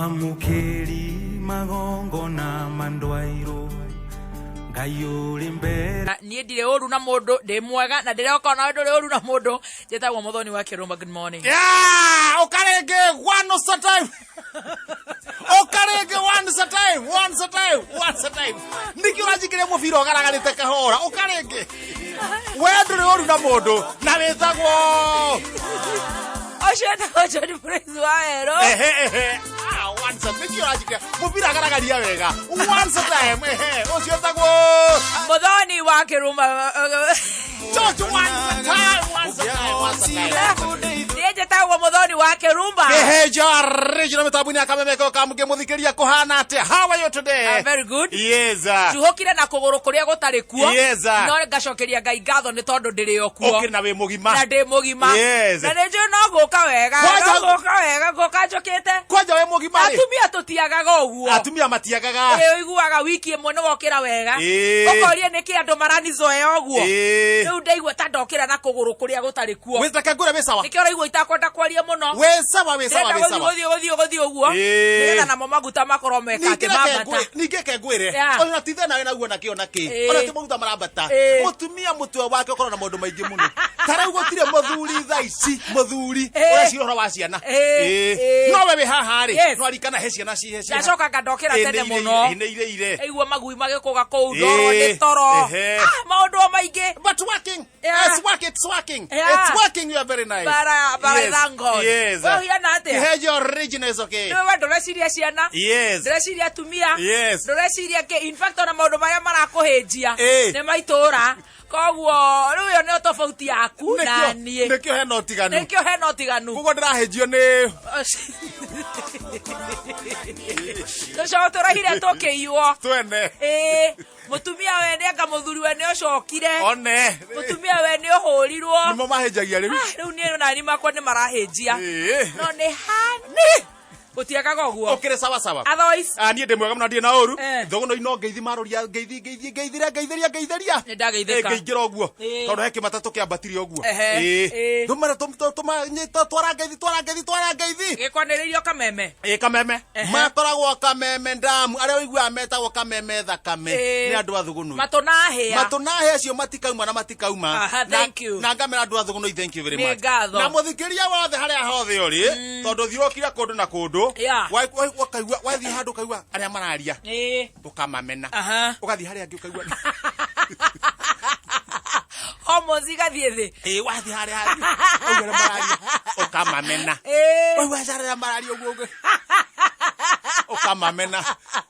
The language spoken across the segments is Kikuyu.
Mwamũkĩri magongona mandwairwo Ngai ũrĩ mbere. Na niĩ ndirĩ ũru na mũndũ, ndĩ mwega na ndĩroka onawe ndũrĩ ũru na mũndũ. Njĩtagwo Mũthoni wa Kĩrũma. Good morning. Yeah, ukarenge one a time. Ukarenge one a time, one a time, one a time. Niki ũranjikĩria mũbira ũgaragarĩte kahora. Ukarenge. We ndũrĩ ũru na mũndũ na wĩtagwo. Ũcio wĩtagwo John Praise wa Werũ. Ehe ehe. Ah, once a niki ũranjikĩria mũbira garagaria wega. Once a time. Ehe. Ũcio wĩtagwo Mũthoni wa Kĩrũma. George once a time, once a time, once a time. Niĩ njĩtagwo Mũthoni wa Kĩrũma. Kehejo original mitambo-inĩ ya kameme ko kamũke mũthikĩria kũhana atĩa? How are you today? Ah, very good. Yes. Njuhũkire na kũgũrũ kũrĩa gũtarĩ kuo. Yes. No ngacokeria Ngai ngatho nĩ tondũ ndĩrĩ o kuo. Ũkĩrĩ na wĩ mũgima. Na ndĩ mũgima. Yes. Na nĩ njũĩ no gũka wega. Kwanja- No gũka wega, ngũka njũkĩte. Kwanja wĩ mũgima rĩ. Atumia tũtiagaga ũguo. Atumia matiagaga. Ĩ, ũiguaga wiki ĩmwe nĩ wokĩra wega. Ĩ. Ũkoria nĩkĩ andũ maranizoea ũguo. Ĩ. Rĩu ndaigua ta ndokĩra na kũgũrũ kũrĩa gũtarĩ kuo. Wĩ reke ngwĩre wĩ sawa. Nĩkĩo ũraigua itakwenda kwaria mũno. Wĩ sawa wĩ sawa Ndĩrenda wĩ gũthiĩ sawa. gũthiĩ gũthiĩ gũthiĩ ũguo. Ĩ. Nĩgetha namo maguta makorwo meka Ningĩ atĩ reke mambata. ningĩ reke ngwĩre Yeah. ona ti thĩna wĩ naguo nakĩ ona kĩ Ĩ. ona ti maguta marambata Ĩ. mũtumia mũtwe wake ũkorwo na maũndũ maingĩ mũno ta rĩu gũtirĩ mũthuri thaa ici mũthuri Ĩ. ũreciria ũhoro wa ciana Ĩ. Ĩ. Ĩ. no we wĩ haha rĩ Yes. no arikana he ciana cihe ciana Ndacoka ngandokĩra tene mũno. nĩ ire ire Aigua magui magĩkũga kũu ndorwo nĩ Ĩ. toro. Ehe. Ah, maũndũ o maingĩ. But working. Yeah. It's working. It's working. Yeah. It's working. You are very nice. But I Yes. thank God. Yes. We ũhiana atĩa? Kĩhenjo original is okay. Nĩwe we ndũreciria ciana. Yes. Ndũreciria atumia. Yes. Ndũreciria kĩ. In fact ona maũndũ marĩa marakũhĩnjia Ĩ. nĩ ma itũũra. Koguo rĩu ĩyo nĩyo tofauti yaku na Nĩkĩo niĩ. nĩkĩo hena ũtiganu. Nĩkĩo hena ũtiganu. Koguo ndĩrahĩnjio nĩ Tũco tũraire tũkĩiywo. twene. Ĩĩ. Mũtumia we nĩ anga mũthuri we nĩ ũcokire. One. Mũtumia we nĩ ũhũrirwo. Nĩmo mahĩnjagia rĩu. Ah, Rĩu niĩ nani makwa nĩ marahĩnjia. Ĩĩ. No nĩ hani. Gũtiagaga ũguo. Ũkĩrĩ sawa sawa. Otherwise, Ah, niĩ ndĩ mwega mũno ndirĩ na ũru Eh. thũgũno ino ngeithi marũria ngeithi ngeithi ngeithiria ngeithiria ngeithiria Nĩ ndageithĩka. Eh, ngeingĩra ũguo Ĩĩ. tondũ he kĩmata tũkĩambatire ũguo Ehe. Ĩĩ. Ĩĩ. Tũmara twara ngeithi twara ngeithi twara ngeithi gĩkwanĩrĩirio kameme. ĩ kameme Ehe. makoragwo kameme ndamu arĩa ũiguaga metagwo kameme thakame Ĩĩ. nĩ andũ a thũgũnũi Matũ na hĩa. matũ na hĩa acio matikauma na matikauma Aha, Na- thank you. na ngamera andũ a thũgũnũi thank you very Nĩ much ngatho. na mũthikĩria wothe harĩa hothe ũrĩ tondũ thiũrũkire kũndũ na kũndũ Yeah. Ũkaigua wathiĩ handũ ũkaigua arĩa mararia Ĩĩ. ũkamamena Aha. ũgathiĩ harĩa angĩ ũkaigua Hormones igathiĩ thĩ. ĩ wathiĩ harĩa hangĩ ũkaigua arĩa mararia ũkamamena Ĩĩ. waigua arĩa mararia ũguo ũguo ũkamamena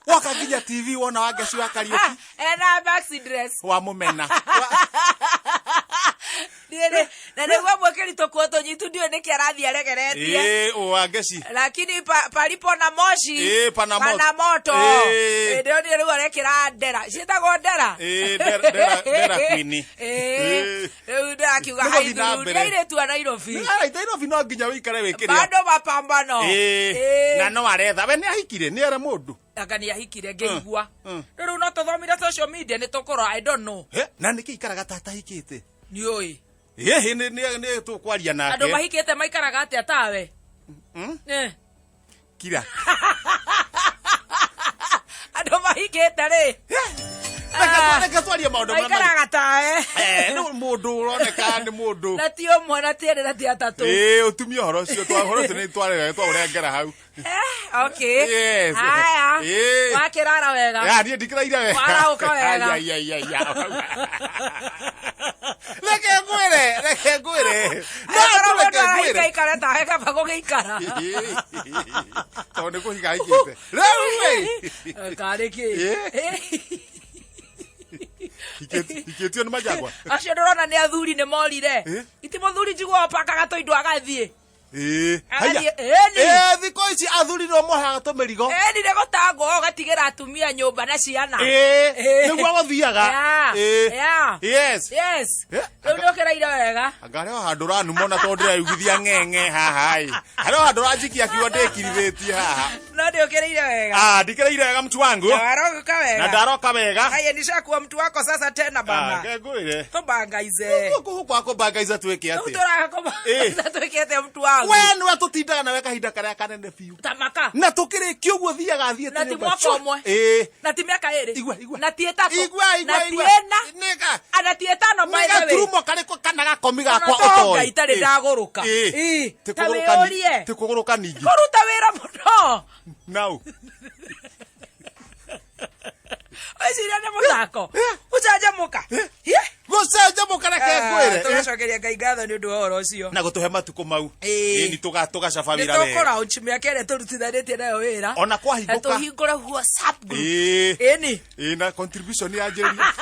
woka nginya tv wona wangeci wa kariũki Ena maxi dress. wamũmena Niĩ na nĩguo mwĩkĩri tũkuo tũnyitu ndiũĩ nĩkĩ arathiĩ aregeretie. ĩ wangeci Lakini palipo na moshi Ĩĩ, pana moto. pana moto. Ĩĩ. Ĩĩ, ndĩronire rĩu arekĩra ndera ciĩtagwo ndera. Ĩĩ, ndera- ndera- ndera queen. Ĩĩ. Ĩĩ. Rĩu ndĩrakiuga Nĩ gũthiĩ na haithuru mbere. nĩ airĩtu a Nairobi. Nairobi no nginya wĩikare wĩkĩrĩa Bado mapambano. Ĩĩ, Ĩĩ. na no aretha we nĩ ahikire nĩ ere mũndũ Anga nĩ ahikire ngĩigua. Rĩu no tũthomire social media nĩ tũkũrora I don't know. He, na nĩkĩ ikaraga ta atahikĩte Nĩũĩ. ĩhĩ nĩ tũkwaria Andũ nake mahikĩte maikaraga atĩa tawe? Eh. kira Andũ mahikĩte rĩ. Reke twarie maũndũ marĩa marĩ- Maikaraga tawe. Eh, nĩ mũndũ ũroneka nĩ mũndũ Na ti ũmwe na ti erĩ na ti atatũ. ĩĩ ũtumie ũhoro ũcio ũhoro ũcio nĩ twaũrengera hau Eh, okay. Yes. Haya. Ĩĩ. Wakĩrara wega. Ya, niĩ ndikĩraire wega. Warahũka wega. Ai, ai, ai, ai, ai. Reke ngwĩre, reke ngwĩre. No, Angĩkorwo tu mũndũ reke arahika ngwĩre. aikare tawe kaba gũgĩikara. Tondũ nĩ kũhika ahikĩte. Rĩu ĩ, Karĩ kĩ? Ĩĩ. Hikĩtio nĩ majangwa. Acio ndũrona nĩ athuri nĩ morire. Ĩ? Iti mũthuri njiguaga pakaga tũindo agathiĩ. Ĩĩ. Agathiĩ, Haiya. ĩni. Ĩĩ, thikũ ici athuri nĩo mohaga tũmĩrigo. Ĩni nĩ gũtangwo ũgatigĩra atumia nyũmba na ciana. Ĩĩ, Ĩĩ. nĩguo gũthiaga. Yeah. Ĩĩ. Yeah. Yes. Yes. Eh, Rĩu nĩ ũkĩraire wega. Anga harĩ o handũ ũranuma ona tondũ ndĩraiguithia ng'eng'e haha ĩ. Harĩ o handũ ũranjikia kiugo ndĩkirithĩtie haha. No Ndĩũkĩrĩire wega. Ah, ndikĩrĩire wega mtu wangu. Na waroka Na wega. ndaroka wega. Haya nishakuwa mtu wako sasa tena Ah, bana. ngengwĩre. Tũbangaize. Gũkũ kwa kũbangaiza twĩke Rĩu atĩa? tũrakũbangaiza twĩkĩte mtu wangu. We nĩwe tũtindaga nawe kahinda karĩa kanene biũ. Tamaka. Na tũkĩrĩkia ũguo thiaga thiĩte Na ti nyũmba. mwaka ũmwe. Ĩĩ. Na ti mĩaka ĩrĩ. Igua, igua. Na ti ĩtatũ. Igua, igua, Na ti igua. ĩna. Nĩga. Ana ti ĩtano by Nĩ the way. gaturumo karĩkũ kana gakomi Ona gakwa to ũtoĩ. Ngai itarĩ Ĩĩ. ndagũrũka. Ĩĩ. Ĩĩ. Ti Ta kũgũrũka wĩyũrie. Ti kũgũrũka ningĩ. Kũruta wĩra mũno. Nau. Weciria nĩ mũthako. Ũcanjamũka. Hie. Gũcanjamũka reke ngwĩre. Ĩĩ. Tũgacokeria Ngai ngatho nĩ ũndũ wa ũhoro ũcio. Na gũtũhe matukũ mau. Ĩĩ. Ĩĩ, nĩ tũgacaba Nĩ wĩra wega. tũkũlaunch mĩaka ĩrĩa tũrutithanĩtie nayo wĩra. Ona Na kwahingũka. tũhingũre WhatsApp group. Ĩĩ. Ĩni. Ĩĩ, na contribution yanjĩrĩria.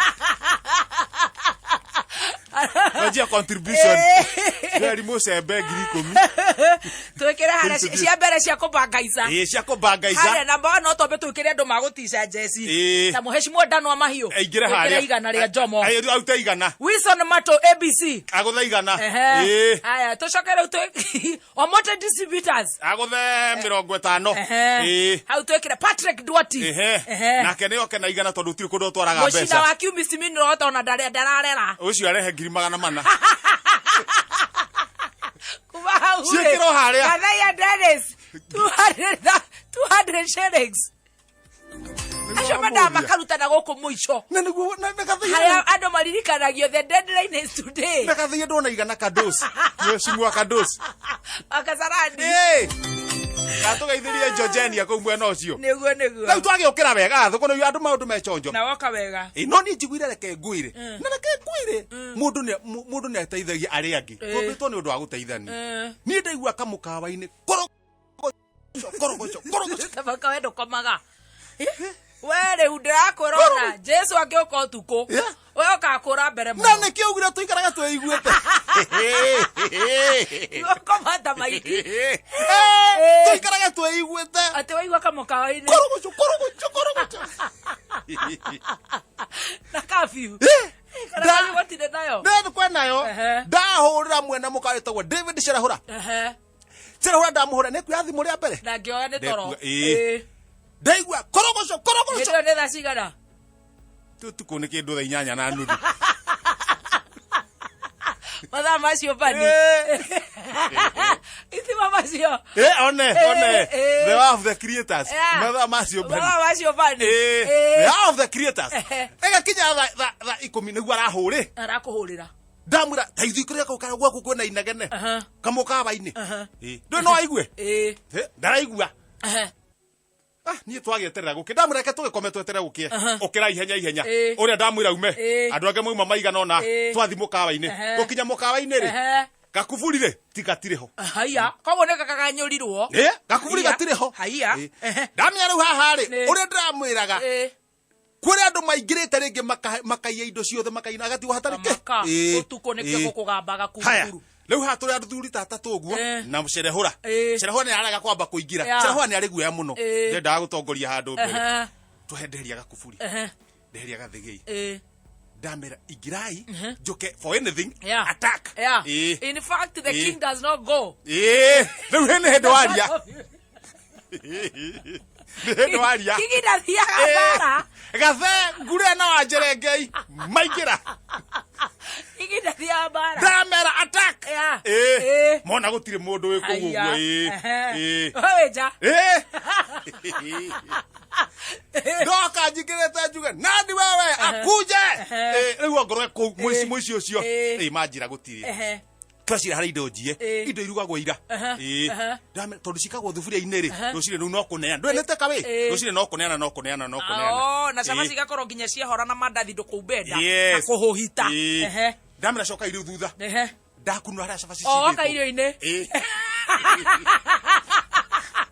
Wanjia contribution. Nderi mũcembe 10,000. Twĩkĩre harĩa cia mbere cia kũbangaica. Ĩĩ, cia kũbangaica. Harĩa namba one no twambe twĩkĩre andũ magũtica njeci. Ĩĩ. Ta mũhecimwo Ndanwa Mahiũ. Aingĩre Twĩkĩre harĩa. 100 rĩa Njomo. Aute 100. Wilson Mato ABC. Agũthe 100. Ehe. Ĩĩ. Haya, tũcoke rĩu twĩ Omote Distributors. Agũthe 50. Ehe. Ĩĩ. Hau twĩkĩre Patrick Duarte. Ehe. Ehe. Nake nĩ oke na 100 tondũ gũtirĩ kũndũ ũtwaraga Mũcina mbeca. wa Kiumisi Mineral ona ndararera. Ũcio arehe 400,000. Kuma hau rĩ. Ciĩkĩrwo harĩa. Gathaiya Dennis. 200 shillings. Acio mendaga makarutana gũkũ mũico. Na nĩguo na Harĩa gathaiya. andũ maririkanagio the deadline is today. Na gathaiya ndona 100 kadosi. Mheshimiwa kadosi. Wakasarani. Ĩĩ. Gatũgeithĩrie Georgenia kũu mwena ũcio. Nĩguo nĩguo. Rĩu twagĩũkĩra wega thũkũ nĩ andũ maũndũ mechonjo. Na woka wega. Ĩ, no niĩ njiguire reke ngwĩre na reke ngwĩre mũndũ nĩ mũndũ nĩ ateithagia arĩa angĩ tũmbĩtwo nĩ ũndũ wa gũteithania niĩ ndaigua kamũkawa-inĩ korogoco korogoco korogoco Tabaka we ndũkomaga. We rĩu ndĩrakwĩra ona Jesu angĩũka ũtukũ. Yeah. We ũkakũra mbere na mũno. nĩkĩo ugire tũikaraga twĩiguĩte Ũkoma ta maiti. tũikaraga twĩiguĩte Atĩ waigua kamũkawa-inĩ korogoco korogoco korogoco na curfew. Eh, Kana curfew gũtirĩ nayo. nĩ kwenayo Ehe. ndahũrĩra mwena mũkawa wĩtagwo David Sherahũra Ehe. Sherahũra ndamũhũra nĩ kuoya thimũ rĩa mbere Na ngĩoya nĩ toro. Ndekua- ĩĩ. Ndaigua korogoco Hĩndĩ korogoco ĩyo nĩ thaa cigana? Ũtukũ nĩ kĩndũ 8:30. Mathaa macio bani. Itima macio. Eh, one, one. eh. The hour of the creators. Yeah. Mathaa macio bani. Mathaa macio bani. Eh, the hour of the creators. Ehe. Ĩgakinya thaa 10 nĩguo arahũrĩ. Arakũhũrĩra. Ndamwĩra ta ithuĩ kũrĩa kũu kana gwaku kwĩna inegene. Aha. Kamũkawa-inĩ. Aha. Eh, ndũĩ no aigue? Ĩĩ. Eh, ndaraigua. Ehe. Ah, niĩ twagĩeterera gũkĩ ndamwĩra reke tũgĩkome tweterere gũkĩe Aha. ũkĩra ihenya ihenya Ĩĩ. ũrĩa ndamwĩra ume Ĩĩ. andũ angĩ mauma maigana ũna Ĩĩ. twathi mũkawa-inĩ Ehe. gũkinya mũkawa-inĩ rĩ Ehe. gakuburi rĩ ti gatirĩ ho Haiya. Koguo nĩ gakaganyũrirwo. Ĩ, gakuburi Haiya. gatirĩ ho Haiya. Ĩ. Ehe. ndamenya rĩu haha rĩ Nĩ. ũrĩa ndĩramwĩraga Ĩĩ. kũrĩ andũ maingĩrĩte rĩngĩ makaiya indo ciothe makaina agatigwo hatarĩ kĩ Tamaka. Ĩ. Ũtukũ nĩkĩo Ĩ. gũkũgambaga haya kurukuru. rĩu haha tũrĩ athuri ta atatũ ũguo Ĩ. na cerehũra Ĩ. cerehũra nĩ ararega kwamba kũingĩra Ya. cerehũra nĩ arĩ guoya mũno Ĩ. ndendaga gũtongoria handũ mbere Ehe. tũhe ndeheria gakuburi Ehe. ndeheria gathĩgĩi Ĩĩ. ndamera ingĩrai njoke for anything Yeah. attack Yeah. Ĩ. In fact, the Ĩ. king does not go. Ĩ. Rĩu hĩ nĩ hĩndĩ waria nĩ hĩndĩ waria King ndathiaga mbara. gathe ngure na wanjerengei maingĩra King ndathiaga mbara. ndamera attack Yeah. Ĩ. Ĩ. mona gũtirĩ mũndũ wĩ kũu ũguo Haiya. Ĩ. Ehe. Ĩ. Wewe nja. Ĩ. ndoka njingĩrĩte njuge nani wewe akuje Ehe. Ĩ, rĩu ongorwo kũu mũici Ĩ. mũici ũcio Ĩ. ĩ manjĩra gũtirĩ Ehe. twacira harĩ indo njie Ĩ. indo irugagwo ira Aha, Ĩ. aha. Tondũ cikagwo thuburia-inĩ rĩ rũcinĩ rĩu no kũneana ndwenete kawĩ Ĩ. rũcinĩ no kũneana no kũneana no kũneana Oh, na Ĩ. cabaci igakorwo nginya ciahora na mandathi ndũkũmbenda. Na Yes. kũhũhita. Ĩ. Ehe. Ndamera coka irio thutha Ehe. ndakunũra harĩa cabaci O woka cigĩtwo. irio-inĩ. Ĩ.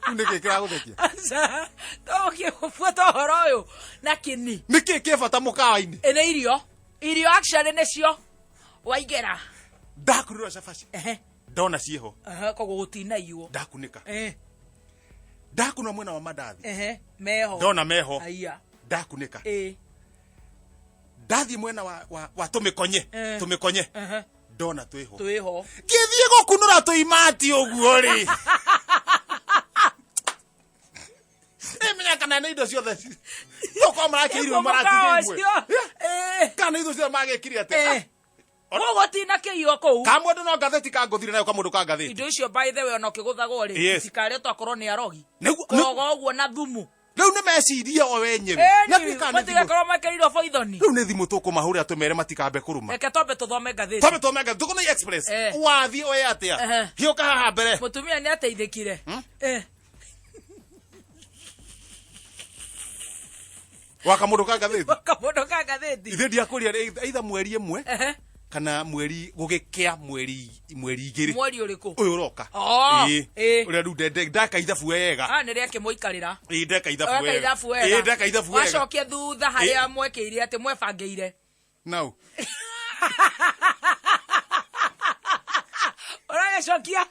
Rĩu nĩkĩ kĩragũthekia Aca. Tũgũthiĩ gũbuata ũhoro ũyũ na kĩni. nĩkĩ kĩ bata mũkawa-inĩ Ĩ nĩ irio. Irio actually nĩcio waigĩra. ndakunũra cabaci Ehe. ndona ciĩho Ehe, koguo gũtinaiywo. ndakunĩka Eh. ndakunũra mwena wa mandathi Ehe. Meho. ndona meho Haiya. ndakunĩka Ĩ. ndathiĩ mwena wa tũmĩkonye Eh. tũmĩkonye Ehe. ndona twĩho Twĩho. ngĩthiĩ gũkunũra tũimati ũguo rĩ Kana nĩ indo ciothe tokorwo marakĩirwo Mũkawa maratigire imwe. ũcio. Eh. Kana nĩ indo ciothe magĩkire atĩa? Koguo tina kĩiywo kũu. Kamũndũ no ngathĩti kangũthire nayo kamũndũ ka ngathĩti. Indo icio by the way ona ũkĩgũthagwo rĩ, Yes. itikarĩtwo akorwo nĩ arogi. Nĩguo- Kũroga ũguo na thumu. Rĩu nĩ mecirie o wenyewe. Na Ĩni, tuĩka nĩ thimũ. matigakorwo mekĩrirwo poison. Rĩu nĩ thimũ tũkũmahũrĩra tũmere matikambe kũruma. Reke twambe tũthome ngathĩti. Twambe tũthome ngathĩti. Tũkũnei Express. Eh. Wathiĩ oe atĩa? Ehe. Hiũka haha mbere. Mũtumia nĩ ateithĩkire. Eh. Wa kamũndũ ka ngathĩti. Kamũndũ ka ngathĩti. Ithuĩ ndiakũria either mweri ĩmwe Ehe. kana mweri gũgĩkĩa mweri 2. Mweri ũrĩkũ? Ũyũ ũroka. Oh, Ĩĩ. ĩĩ. Ũrĩa rĩu ndeka ithabu wega. Ah, nĩ rĩakĩmũikarĩra. Ĩĩ, ndeka ithabu Weka wega. ithabu wega. Ĩĩ, ndeka ithabu wega. Wacokia thutha harĩa mwekĩire atĩ mwebangĩire. Nau. Ũragĩcokia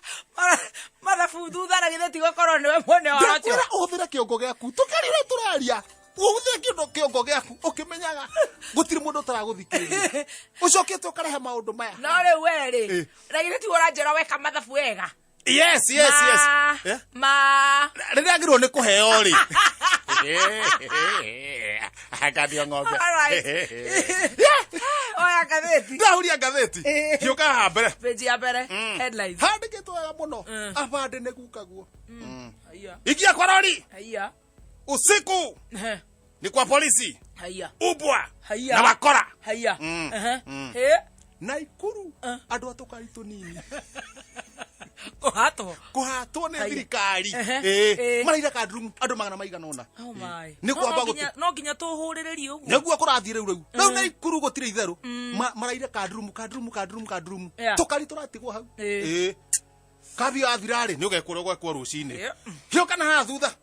mathabu thutha na githĩ ti gũkorwo nĩwe mwene wa ũcio. Ndakwĩra ũhũthĩre kĩongo gĩaku. Tũkĩaria ũrĩa tũraria. Ũhũthĩre kĩongo gĩaku ũkĩmenyaga gũtirĩ mũndũ ũtaragũthikĩrĩria. Ũcokete ũkarehe maũndũ maya. No rĩu we rĩ, Ĩĩ. na githĩ tiwe ũranjĩra weka mathabu wega. Yes, yes, yes. Ma, Eh? ma. Rĩrĩa agĩrĩirwo nĩ kũheo rĩ. Ngathio ng'ombe. Alright. Oya ngathĩti. Ndahuria ngathĩti. Ĩĩ. Hiũka haha mbere. Page ya mbere, headlines. Handĩkĩtwo wega mũno. Abande nĩ gukaguo. Haiya, Ingia kwa rori haiya, usiku ehe, ni kwa polisi haiya, ubwa Haiya. na wakora haiya. Mm, Ehe, mm. ĩ, Naikuru andũ a tũkari tũnini kũhatwo. kũhatwo nĩ Haiya. thirikari. Ehe. Ĩĩ. Ĩĩ. Maraira kandrumu andũ magana maigana ũna. Oh my. Nĩ No, kwamba no nginya- no nginya tũhũrĩrĩrie ũguo. Nĩguo kũrathiĩ rĩu rĩu rĩu Naikuru gũtirĩ itherũ. Maraire kandrumu kandrumu kandrumu kandrumu. Yeah. Tũkari tũratigwo hau. Ĩĩ. Ĩĩ. Kabio athira-rĩ nĩ ũgekwo ũrĩa ũgwekwo rũcinĩ. Ĩĩ. Hiũka na haha thutha.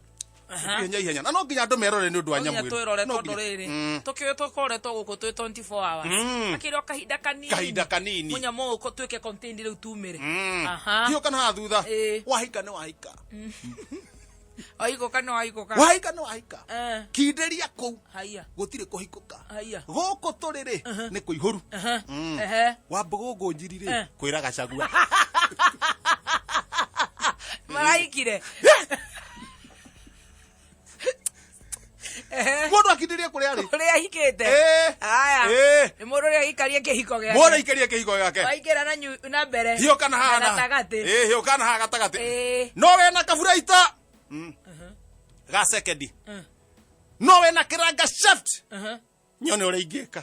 Aha. Ihenya ihenya. Na no nginya andũ merore nĩ ũndũ wa No nginya nyamũ ĩno. twĩrore No tondũ nginya. rĩrĩ tũkĩũĩ tũkoretwo gũkũ twĩ 24 hours akĩrĩ o kahinda kanini Kahinda kanini. mũnyamũ ũyũ twĩke contained rĩu tumĩre aha Hiũka na haha thutha. Ĩĩ. Wahika nĩ wahika. waigũka nĩ waigũka Wahika nĩ wahika. Eh. Kindĩria kũu. haiya Gũtirĩ kũhikũka. Haiya. Gũkũ tũrĩ rĩ nĩ kũihũru. Aha. Ehe. Wambũgũ ngũnjiri rĩ Eh. kwĩra Gachagua. maraikire Ehe. Mũndũ akindĩrie kũrĩa rĩ. ũrĩa ahikĩte Ĩĩ. aya Ĩĩ. nĩ mũndũ ũrĩa agĩikarie kĩhiko Mũndũ gĩake aikarie kĩhiko gĩake. waingĩra na na mbere Hiũka na haha na na- gatagatĩ Ĩĩ, hiũka na haha gatagatĩ. Ĩĩ. No wena kaburaita. Ga sekendi. No wena kĩranga shaft. Aha. Nyone ũrĩa ingĩka.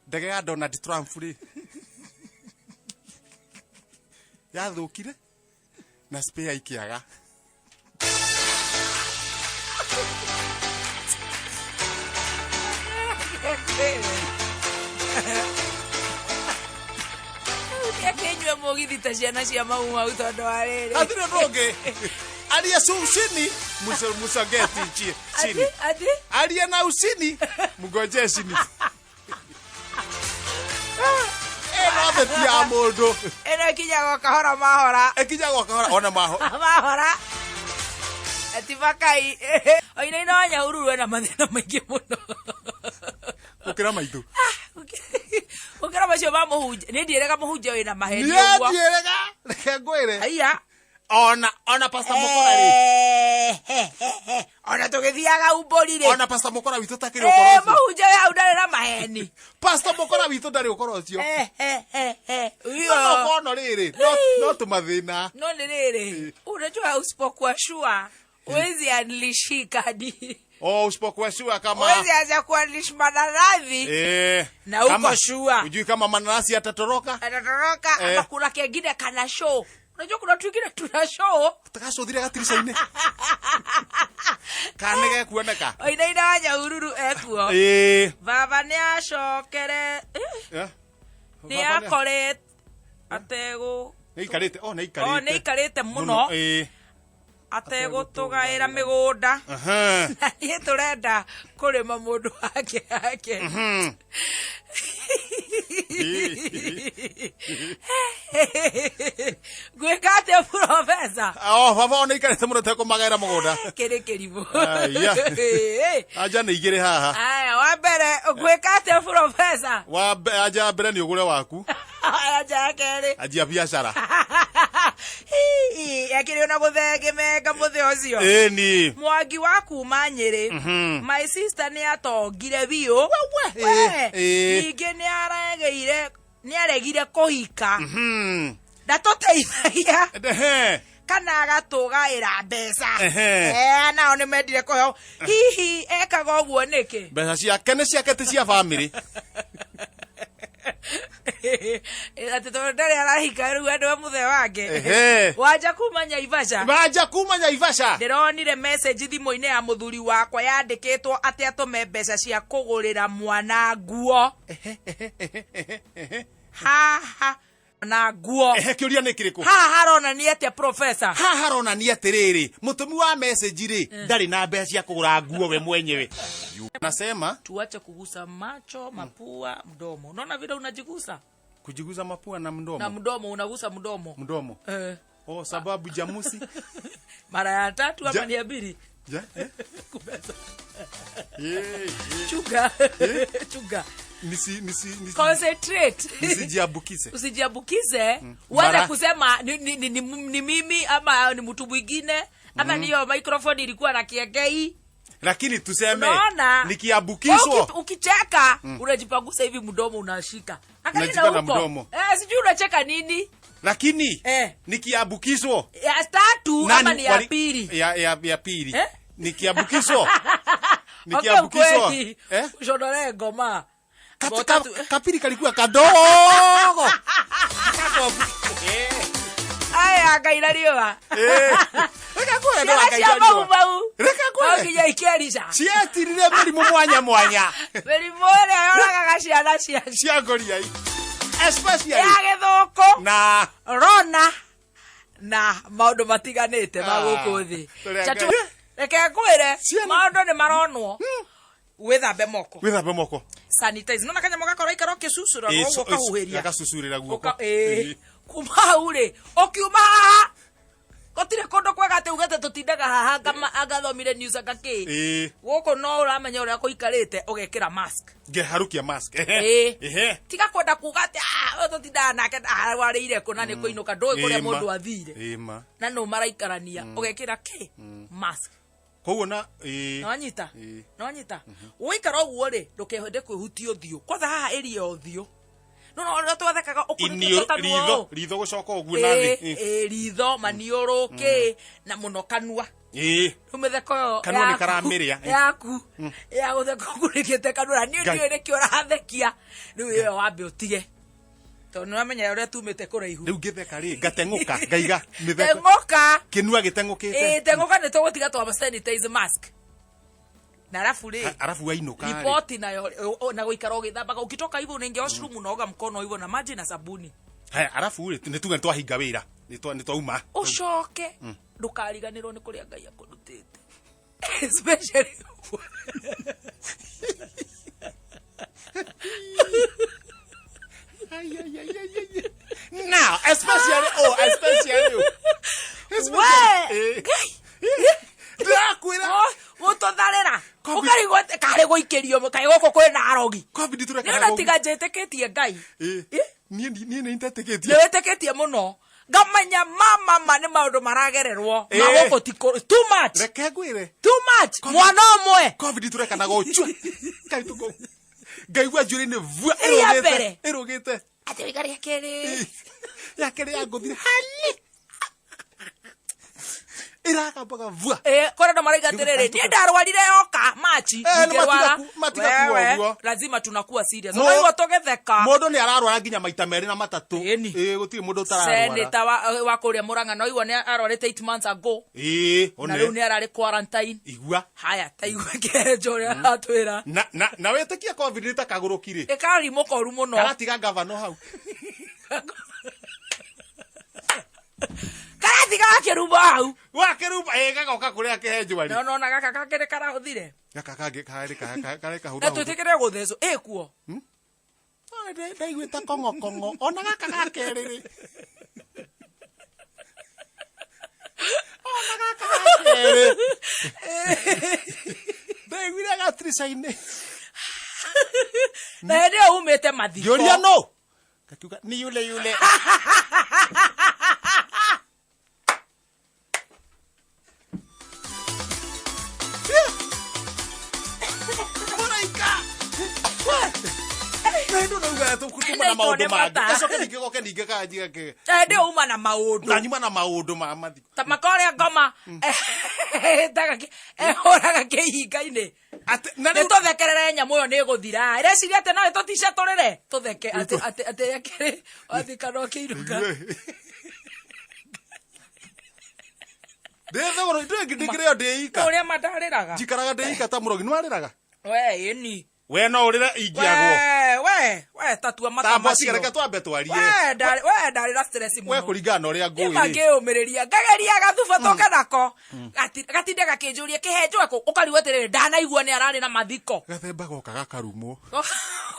Ndege ya Donald Trump rĩ yathũkire na spare ikĩaga. Akĩnyue mũgithi ta ciana cia mau mau tondũ wa rĩrĩ Hatirĩ ũndũ ũngĩ. Aliye su chini musogee chini. Ati ati Aliye na usini mngojee chini. Ĩno theti ya mũndũ ĩno ĩkinyaga o kahora mahora ĩkinyaga o kahora ona maho mahora ati bakai oinaina wa Nyahururu ena mathĩna maingĩ mũno gũkĩra maitũ. gũkĩra macio ma mũhunjia nĩ ndiĩrega mũhunjia wĩna maheni ũguo Niĩ ndiĩrega reke ngwĩre haiya ona Pastor Mukora rĩ ona tũgĩthiaga umbũri rĩ ona Pastor Mukora witũ takĩrĩ ũkoro ũcio. Mũhunjia wĩ hau ndarĩ na maheni Pastor Mukora witũ ndarĩ ũkoro ũcio. No kono rĩrĩ no tũmathĩna. No nĩ rĩrĩ unajua usipokuwa sure huwezi unleash hii kadi Oh, usipokuwa sure kama huwezi anza kuunleash mananathi eh, Na uko kama- sure. Hujui kama mananasi yatatoroka atatoroka Eh. ama kuna kengine kana show unajua kuna twingine tuna show tagacũthire gatirica-inĩ kana nĩ gekuoneka. Oinaina wa Nyahururu ekuo Ĩĩ. baba nĩ acokere Eh, nĩ akore ategũ Nĩ aikarĩte oh nĩ aikarĩte. Oh, nĩ aikarĩte mũno Ĩĩ. ategũtũgaĩra mĩgũnda Aha. na niĩ tũrenda kũrĩma mũndũ wake wake Ngwĩka atĩa profesa Oh, baba ona aikarĩte mũno tekũmagaĩra mũgũnda. kĩrĩ kĩrimũ Aya. Anja nĩ igĩrĩ haha. aya wa mbere ngwĩka atĩa profesa Wa anja ya mbere nĩ ũgũre waku. anja ya kerĩ Anjia biacara. Ekĩrĩ ona gũthengĩmenga mũthĩ ũcio. Ĩni. Mwangi wa kuma Nyĩrĩ, my sister nĩ atongire biũ. We, ningĩ nĩ aregeire, nĩ aregire kũhika, ndatũteithagia kana agatũgaĩra mbeca. Eh, nao nĩ mendire kũheo. Hihi ekaga ũguo nĩkĩ? Mbeca ciake nĩ ciake, ti cia bamĩrĩ. Atĩ tondũ ndarĩ arahika, rĩu andũ a mũthee wake. Wanja kuma Nyaivasha. Wanja kuma Nyaivasha. Ndĩronire message thimũ-inĩ ya mũthuri wakwa yandĩkĩtwo atĩ atũme mbeca cia kũgũrĩra mwana nguo. Haha na nguo. Ehe, kĩũria nĩ kĩrĩkũ? Haha haronania atĩa, professor? Haha haronania atĩrĩrĩ, mũtũmi wa message rĩ, ndarĩ na mbeca cia kũgũra nguo we mwenyewe. Nasema tuache kugusa macho, mapua, mdomo. Unaona vile unajigusa? Kujiguza mapua na mdomo. Na mdomo, unagusa mdomo. Mdomo. Eh. Oh, sababu jamusi. Mara ya tatu ama Ja- ni ya pili. Ja, eh? Kumeza. Eh, Chunga, chunga. Nisi nisi nisi Concentrate. Nisijiambukize. Usijiambukize, uanze Mara- kusema ni mimi ama ni mtu mwingine ama niyo microphone ilikuwa na kiengei. Lakini tuseme Unaona? nikiambukizwa Ukicheka unajipangusa hivi mdomo, unashika. Angalia. Unajika na huko. mdomo. Eh, sijui unacheka nini. Lakini nikiambukizwa Ya tatu ama ni ya pili? Ya pili. Eh? Nikiambukizwa. Okay, Nikiambukizwa. ukweli. Eh? Ushonore ngoma. Katika Botatu- kapili kalikuwa kadogo. Aya, Ngai na riũa. Eh. Reke ngwĩre Ciana no cia Ngai mau mau. Reke No ngwĩre. nginya ikĩerica. Cietirire mĩrimũ mwanya mwanya. Mĩrimũ ĩrĩa yoragaga ciana cia cia ngoriai. Especially ya gĩthũkũ, na rona na maũndũ matiganĩte ma Ah, gũkũ thĩ. tũrĩa Chatu- Reke ngwĩre, Ciana- maũndũ nĩ maronwo. Wĩthambe moko. Wĩthambe moko. Sanitize. Nona kanyamũ gakorwo ikara ũkĩcucũra Ĩ, ũguo, ũkahuhĩria. Gagacucurĩra guoko. Ĩĩ. Kuma hau rĩ, ũkiuma haha, gũtirĩ kũndũ kwega atĩ ugĩte tũtindaga haha angathomire news anga kĩ. Ĩ. Gũkũ no ũramenya ũrĩa kũikarĩte, ũgekĩra mask. Ngeharũkia mask. Ĩ. Ehe. Tiga kwenda kuga atĩ, "Ah, ũyũ tũtindaga nake arwarĩire kũ," na nĩ kũinũka, ndũĩ kũrĩa Ĩ, ma. mũndũ athire. Ĩ, ma. Na nũ maraikarania, ũgekĩra kĩ? Mask. Koguo na ĩ. Nĩwanyita? Ĩ. Nĩwanyita? Waikara ũguo rĩ, ndũkehende kwĩhutia ũthiũ kwanza haha ĩria ya ũthiũ, nona ũrĩa twathekaga ũkunĩkĩte Iniũrũ, kanua ritho, ũũ. ritho gũcoka ũguo na thĩ. Ĩ, ĩ, ritho, maniũrũ, kĩ, na mũno kanua. Ĩ. Rĩu mĩtheko ĩyo Kanua nĩ yaku- karamĩrĩa. yaku ya gũtheka ũkunĩkĩte kanua na niĩ Ngai. ndiũĩ nĩkĩ ũrathekia rĩu, ĩyo wambe ũtige tondũ nĩwamenya ũrĩa tumĩte kũraihu. Rĩu ngĩtheka rĩ, ngateng'ũka, ngaiga mĩtheko. Teng'ũka. Kĩnua gĩteng'ũkĩte. Ĩ, teng'ũka, nĩ tũgũtiga twamba sanitize mask na arabu rĩ, Arabu wainũka rĩ. Ripoti nayo na gũikara ũgĩthambaga. Ukitoka hivyo unaingia washroom, unaoga mkono hivyo na maji na sabuni. Haya, arabu rĩ, nĩ tuge nĩ twahinga wĩra. Nĩ twauma. Ũcoke ndũkariganĩrwo nĩ kũrĩa Ngai akũrutĩte, especially Ai, ai, ai, ai, ai. Now, especially, oh, especially you. We Especially. Ngai. Ndĩrakwĩra. Oh, gũtũtharĩra. Covid- Ũkarigwo atĩ karĩ gũikĩrio kaĩ gũkũ kwĩna arogi. Covid Nĩ tũrekaga ona tiga njĩtĩkĩtie Ngai. Ĩ. Ĩ? Niĩ nĩ itetĩkĩtie. Nĩ wĩtĩkĩtie mũno, ngamenya ma nĩ maũndũ maragererwo ma Ĩ. gũkũ ti too much. Reke ngwĩre. Too much, mwana ũmwe. Covid tũrekanaga ũcua. Ngai tũkũ. Ngaigua njuĩrĩ-inĩ vua Ĩrĩa ĩrũgĩte. mbere. Ĩrũgĩte. Atĩ wĩga rĩa kerĩ. Ya kerĩ yangũthire hali. Ĩragambaga vua. Eh, kũrĩ andũ marauga atĩrĩrĩ, niĩ ndarwarire yoka Machi, Eh, nĩ ngĩrwara. matiga kuga Wewe, ũguo. lazima tunakuwa serious. Mo- Ũraigua tũgĩtheka. Mũndũ nĩ ararwara nginya maita merĩ na matatũ. Ĩni. Ĩ, gũtirĩ mũndũ ũtararwara. Senator wa kũrĩa Murang'a no igua nĩ arwarĩte 8 months ago. Ĩ, Na rĩu one. nĩ ararĩ quarantine. Igua. Haya, ta igua kĩenjo ũrĩa aratwĩra. Na wĩtĩkie Covid nĩ ta kagũrũki rĩ. Ĩkarimũ koru mũno. Karatiga gavana hau. Karatiga gakĩrumba hau. Wakĩrumba ĩ gagoka kũrĩa kĩhenjwa rĩ. No nona gaka kakĩrĩ karahũthire. Gaka kangĩ karĩ karĩ Na kahũthahũthũ. twĩtĩkĩre gũthecwo ĩkuo. Ndaiguĩte kong'o kong'o ona gaka ga kerĩ rĩ. Ona gaka ga kerĩ. Ndaiguire gatirica-inĩ. Na hĩndĩ ĩyo umĩte mathiko. Ngĩũria no. Gakiuga ni yule yule. Ũkanyitwo maũndũ nĩ mangĩ. mata. Gacoke ningĩ goke ningĩ kanjige kĩ. Hĩndĩ ĩyo uma na maũndũ. Na nyuma na maũndũ ma mathiko. Ta makoria ngoma ehĩtaga ehũraga kĩhinga-inĩ. Atĩ na Nĩ rĩu tũthekerere nyamũ ĩyo nĩ ĩgũthira. Ĩreciria atĩ no ĩtũtice tũrĩre. Tũtheke atĩ atĩ atĩ yakĩrĩ wathikana ũkĩinũka. Ndĩ thogoro ndĩ ndĩkĩrĩo ndĩ ika. Ũrĩa matarĩraga. Njikaraga ndĩ ika ta mũrogi nĩ warĩraga. We ĩni. We no ũrĩre ingĩagwo. We we we tatua mata Tamba macio. cigareke twambe twarie. We ndarĩ we ndarĩ na stress We mũno. kũringana na ũrĩa ngũĩ rĩ. Mangĩũmĩrĩria ngageria gathuba tũke nako. Gatinde gakĩnjũria kĩhenjwo kũ ũkarigwo atĩrĩrĩ ndanaigua nĩ ararĩ na mathiko. Gathemba goka gakarumwo.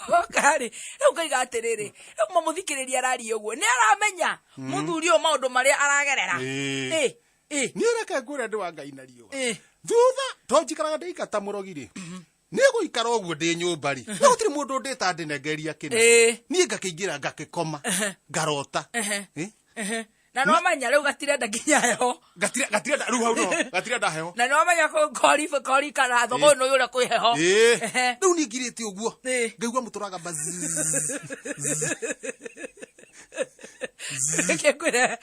Goka-rĩ, rĩu ngaiga atĩrĩrĩ, rĩu mũmũthikĩrĩria araria ũguo nĩ aramenya mũthuri ũyũ maũndũ marĩa aragerera. Ĩĩ. Ĩ, ĩ, Niĩ reke ngwĩre ndĩ wa Ngai na riũa. ĩ. Thutha to njikaraga ndĩ ika ta mũrogi rĩ. Nĩ gũikara ũguo ndĩ nyũmba rĩ. No gũtirĩ mũndũ ndĩta ndĩnengeria kĩna. Ĩ. Niĩ ngakĩingĩra ngakĩkoma. Ngarota. Ĩ? Ehe. Na nĩ wamenya rĩu gatirenda nginya heho. Gatirenda rĩu hau no gatirenda heho. Na nĩ wamenya kori kori kana thogoo nĩ ũrĩa kwĩ heho. Ĩ. Ehe. Rĩu niĩ ngirĩte ũguo. Ĩ. Ngaigua mũtũraga buzz. Reke ngwĩre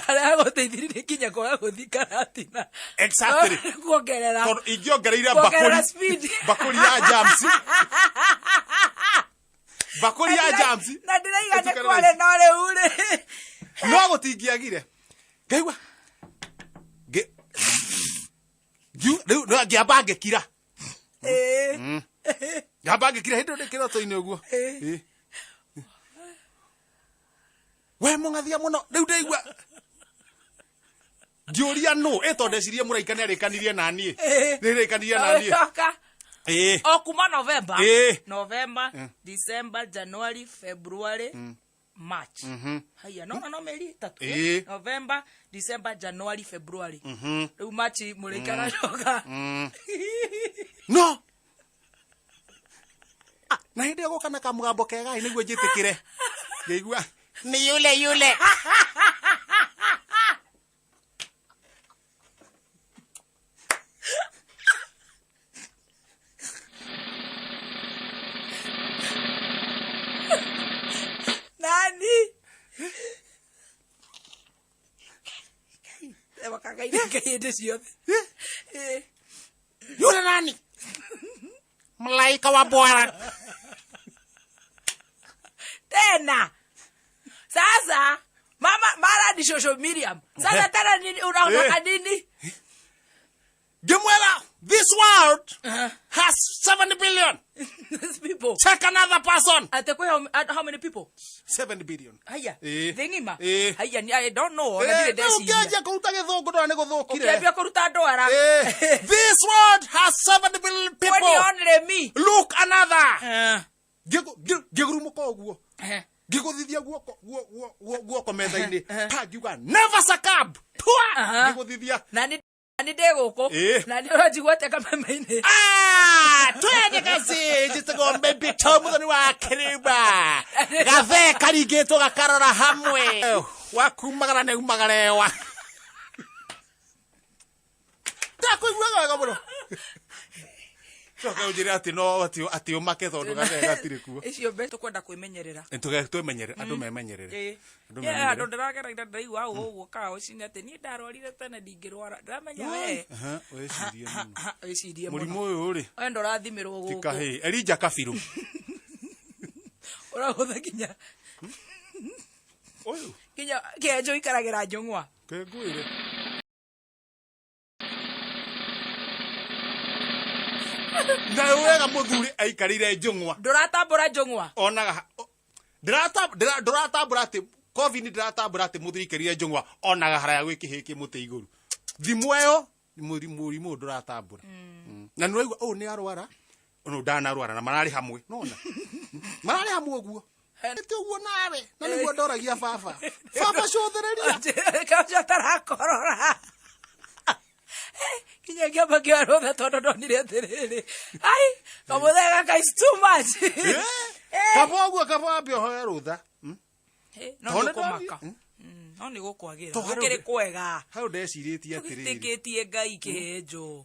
arĩa agũteithirie nginya kwaga gũthiĩ karatina. Exactly. Kuongerera. Tondũ ingĩongereire Kuongerera mbakũri speed. mbakũri ya jams. Mbakũri ya jams. Na ndĩraiga nĩ Ĩtukane kwarĩ no rĩu rĩ. No gũtingĩagire. Ngaigua rĩu no ngĩamba ngĩkira. Ĩ. Ngĩamba ngĩkira hĩndĩ ĩyo ndĩ kĩroto-inĩ ũguo. Ĩ. Ĩ. We mũng'athia mũno rĩu ndaigua ngĩũria nũ ĩ tondũ ndecirie mũraika nĩ arĩkanirie na niĩ Ĩ. nĩ arĩkanirie na niĩ Ũgĩcoka. Ĩ. O kuma November. Ĩ. November, December, January, February, March. Haya, nona no mĩeri ĩtatũ. Ĩ. November, December, January, February. Rĩu March mũrĩka aracoka. No na hĩndĩ ĩyo gũka na kamũgambo kega ĩ nĩguo njĩtĩkĩre ngĩigua ni yule yule Nani? Wakagaire Ngai hĩndĩ ciothe. Ĩ. yule nani malaika wa bwana Tena. Sasa mama mara ni shosho Miriam. Sasa tena nini unaondoka Eh. nini? ngĩmwĩra this world has 7 billion These people. check another person Ate kwĩ how many people? 7 billion Haya. Ĩ. Thĩ ng'ima. Ĩ. Haya ni I don't know. Ona Eh, ndirĩ rĩu ndeciria. ũkĩanjia kũruta gĩthũngũ ndona nĩ gũthũkire Ũkĩambia kũruta ndwara. Eh, this world has 7 billion When people only me. look another Eh. Ngĩgurumũka ũguo Eh. ngĩgũthithia guoko guoko metha-inĩ pa ngiuga never succumb tua Aha. ngĩgũthithia Na nĩ na nĩ ndĩ gũkũ. Ĩ. Na nĩ ũranjigua atĩa kameme-inĩ. Ah, twende kazi njĩtagwo mbĩmbĩto mũthoni wa kĩrĩma gathee karingĩtwo gakarora hamwe wakumagara nĩ umagarewa ndakũiguaga wega mũno coke ũnjĩre atĩ no atĩ ũmake tondũ gathee gatirĩ kuo Icio mbe tũkwenda kwĩmenyerera. Twĩmenyerere andũ memenyerere Ĩ. Andũ Yeah, memenyerere. andũ ndĩragereire ndĩraigua hau ũguo kaoci-inĩ atĩ niĩ ndarwarire tene ndingĩrwara. Ndĩramenya we. Aha, wĩcirie mũno Wĩcirie mũno. mũrimũ ũyũ rĩ We ndũrathimĩrwo ti gũkũ. kahĩĩ Elijah Kabiru Ũragũtha nginya ũyũ nginya kĩenjo ikaragĩra njũng'wa. kĩngwĩre na wega mũthuri aikarĩire njũng'wa Ndũratambũra njũng'wa. onaga ndũratambũra atĩ covid ndĩratambũra atĩ mũthuri aikarĩire njũng'wa onaga haraya gwĩ kĩhĩĩ kĩ mũtĩ igũrũ thimũ ĩyo mũrimũ ũyũ ndũratambũra na nĩ ũraigua ũyũ nĩ arwara ũyũ ndanarwara na mararĩ hamwe nona mararĩ hamwe ũguo ĩte ũguo nawe na nĩguo ndoragia baba baba cũthĩrĩria Kaũcio tarakorora. Nginya ngĩamba ngĩoya rũtha tondũ ndonire atĩrĩrĩ. Ai, kamũthee gaka is too much. Eh, kaba ũguo kaba wambe ũhoe rũtha Eh, no Tondũ nĩ ũkũmaka. ndonire- No nĩ gũkwagĩra. To harĩ Gũkĩrĩ ũndũ- kwega. hau ndecirĩtie atĩrĩrĩ Tũgĩtĩkĩtie Ngai kĩhenjo.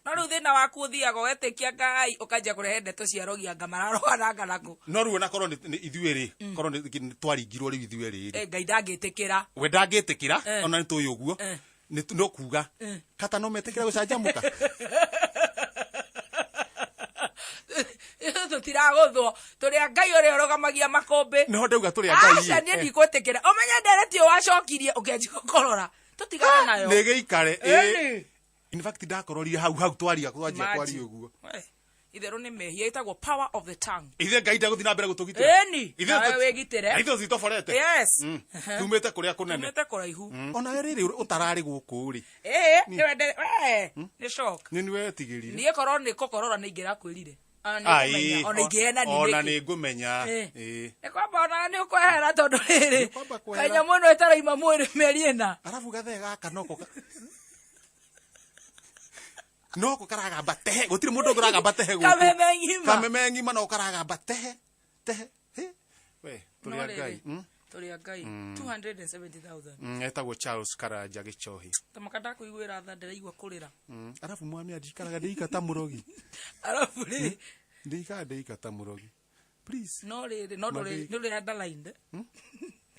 No rĩu thĩna waku ũthiaga ũgetĩkia Ngai, ũkanjia kũrehe ndeto cia rogi anga mararogana nganakũ. No rĩu ona korwo nĩ ithuĩ rĩ, korwo nĩ twaringirwo rĩu ithuĩ rĩ, Eh, Ngai ndangĩtĩkĩra. We ndangĩtĩkĩra. Ona nĩ tũĩ ũguo. No kuga kata no metĩkĩra gũcanjamũka. Tũtiragũthwo, tũrĩ a Ngai ũrĩa ũrũgamagia makũmbĩ. Nĩho ndauga tũrĩ a Ngai. Aca, niĩ ndikwĩtĩkĩra. Ũmenye ndereti ũyũ wacokirie ũkĩanjia gũkorora, tũtigane nayo. Nĩ gĩikare. Ĩni. In fact, ndakororire hau hau twaria, twanjia Imagine. kwaria ũguo. We, itherũ nĩ mehia, ĩtagwo power of the tongue. Ithe Ngai ndagũthiĩ na mbere gũtũgitĩra. Ĩni. Ithuĩ Nawe wĩgitĩre. Na ithuĩ citoborete. Yes. Tumĩte kũrĩa kũnene. Tumĩte kũraihu. Ona rĩrĩ ũtararĩ gũkũ rĩ, Ĩĩ, nĩwe we, nĩ shock. Nĩ nĩwetigĩrire. Niĩ korwo nĩ gũkorora nĩ ingĩrakwĩrire. Ona nĩ Ai, ngũmenya, ona ingĩhena ona nĩ nĩ ngũmenya. Eh. Ĩĩ. Nĩ kwamba ona nĩ ũkwehera tondũ rĩrĩ Nĩ kwamba kwehera. kanyamũ ĩno ĩtaraima mwĩrĩ mĩeri 4. Arabu gathee gaka noko karagamba tehe, gũtirĩ mũndũ ũngĩ ũragamba tehe gũkũ. Kameme ng'ima. Kameme ng'ima no karagamba tehe tehe. Hĩ. We, tũrĩ No a Ngai. rĩrĩ, tũrĩ a Ngai, 270,000. Etagwo Charles Karanja Gĩchohi. Tamaka ndakũiguĩra tha, ndĩraigua kũrĩra. Arabu mwami andikaraga ndĩika ta mũrogi. Arabu rĩ, Ndĩikaga ndĩika ta mũrogi, please. No rĩrĩ, no ndũrĩ Mambĩ- nĩ ũrĩ underlined.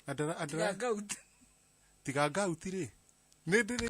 Andara Tiga andara gout. Tiga ngauti rĩ, nĩ ndĩrĩ.